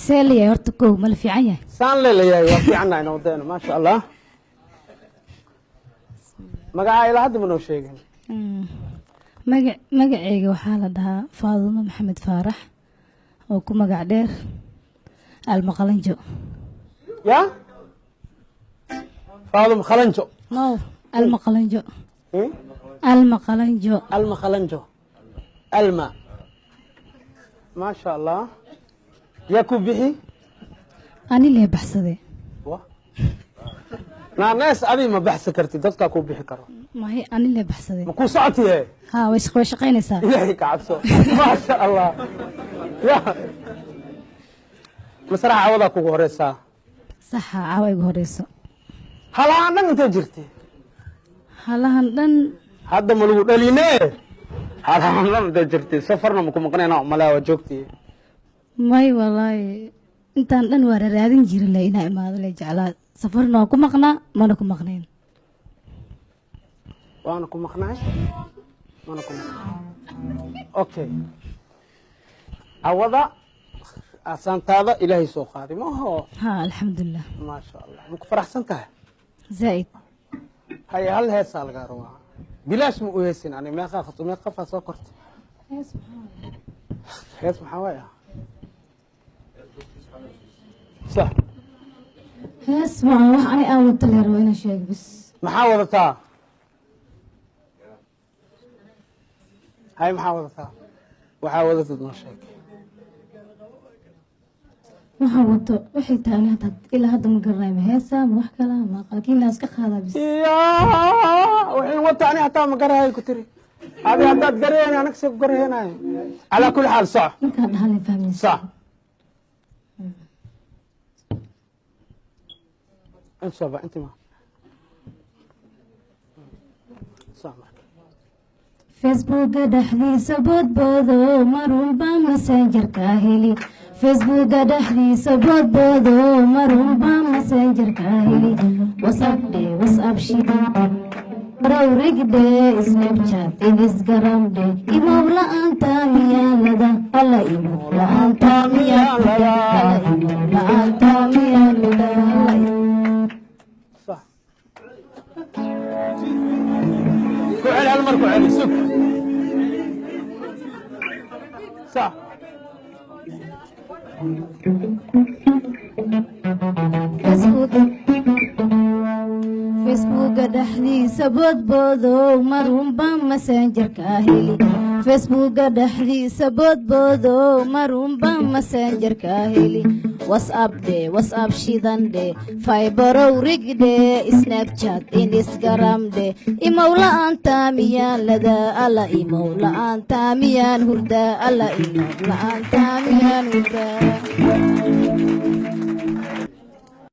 See layahay horta kow, ma la fiican yahay? Saan leelayahay, waa fiicannahay nabadeena, maasha Allah. Magacaa ilaa hadda ma noo sheegin. Magaceyga waxaa la dhahaa Faadumo Maxamed Faarax oo ku magac dheer Almaqalanjo. Ya Faadum Khalanjo? No, Almaqalanjo. Almaqalanjo. Alma Khalanjo, Alma, maasha Allah. Yaa ku bixi? Ani lee baxsade. Wa naanees adi ma baxsi kartid, dadkaa kuu bixi karo. Mahay, ani lee baxsade. Ma kuu socotiye? Ha, way shaqaynaysaa. Ilaahay ka cabso, maasha Allah. Ya masraxa cawadaa kugu horeysaa? Saxa, caawa igu horeyso. Halahaan dhan intee jirtay? Halahan dhan? Hadda ma lagu dhaline, halahaan dhan intee jirtay? Safarna maku maqnayna malaa, waa joogtii. May, walaahi intaan dhan waa raraadin jiri le inaa imaado le jeclaa. Safarna waa ku maqnaa, mana ku maqnayn. Waana ku maqnaay, waana ku maqnaay. Okay, cawada asaantaada Ilaahay soo qaaday maaho? Ha, alxamdulilah. Maasha Allah, ma ku faraxsan tahay? Zaa'id. Haye, hal heesaa lagaa rabaa. Bilaash ma u heesin ani. Meeqaa khato, meeq qafaa soo kortay? Hees maxaa waaya? Sax. Hees waa wax ani aan wata le rabo inaan sheego bis. Maxaa wadataa? Hay, maxaa wadataa? Waxaa wadatid noo sheeg. Waxaan wato waxay tahay ani hadda ilaa hadda ma garanayo, ma heesa ma wax kala ma, laakiin laa iska qaadaa bis. Ya waxay wata ani hataa ma garahay ku tiri. Adi haddaad garaheen, anaga se ku garaheenayo. Calaa kulli xaal, soc. Markaan dhahalin fahmaysa. Sax, inta soo ba inti ma sax marka. Facebooka dhexdiisa boodboodo, marunba Messengerka heli. Facebooka dhexdiisa boodboodo, marunba Messengerka heli. WhatsApp dhe, WhatsApp shida rawrigdhe, Snapchat, Instagram dhe. Imow la-aanta miyaalada alla, imow la-aanta miyaalada alla, imow la-aanta miyaalada alla. Sax, ku celi, hal mar ku celi, sug. Sax. Facebooka dhexdiisa boodboodo, marunba Messengerka heli. Facebooka dhexdiisa boodboodo, marunba Messengerka heli. WhatsApp dhe, WhatsApp shidan dhe, Viberow rigdhe, Snapchat, Instagram dhe. Imow la-aanta miyaan lada alla, imow la-aanta miyaan hurda alla, imow la-aanta miyaan hurda.